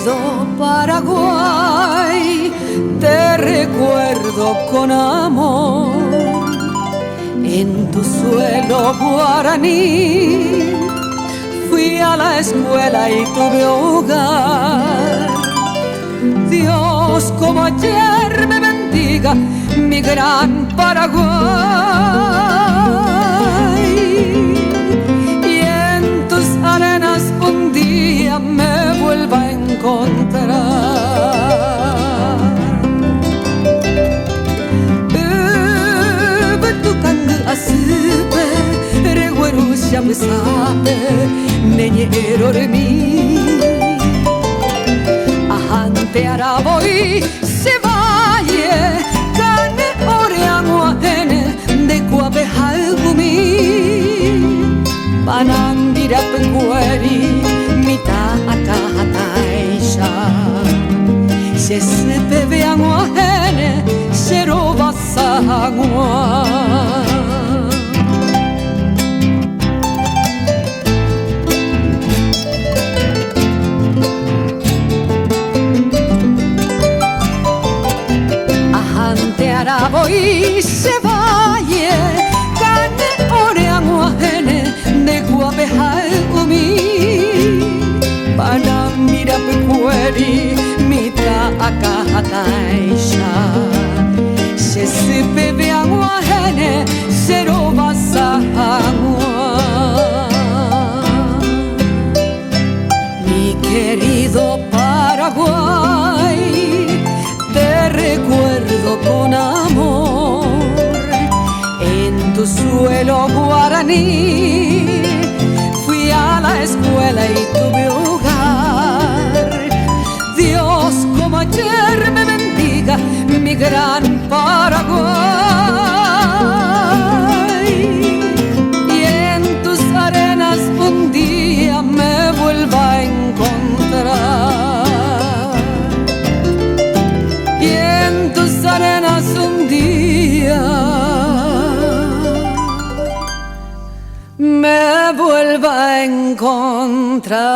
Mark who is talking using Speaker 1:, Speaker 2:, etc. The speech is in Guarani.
Speaker 1: querido Paraguay, te recuerdo con amor. En tu suelo guaraní fui a la escuela y tuve hogar. Dios, como ayer me bendiga mi gran Paraguay. Y en tus arenas un día me vuelva a encontrar. Ahante araboi se valle kane oreaguahene ndekuape hayhumi panambi rapykuéri mitã akãhatãicha che sy peve ag̃uahẽne che rovasa hag̃ua. Ahánte aravoi che valle kane ore ag̃uahẽne nde kuápe hay'umi panambi rapykuéri mitã akãhatãicha che sy peve ag̃uahẽne che rovasa hag̃ua. Mi querido Paraguay, te recuerdo con amor. En tu suelo guaraní fui a la escuela y tuve hogar. Dios como ayer me bendiga mi gran Paraguay. Y en tus arenas un día me vuelva a encontrar. Y en tus arenas un día me vuelva a encontrar.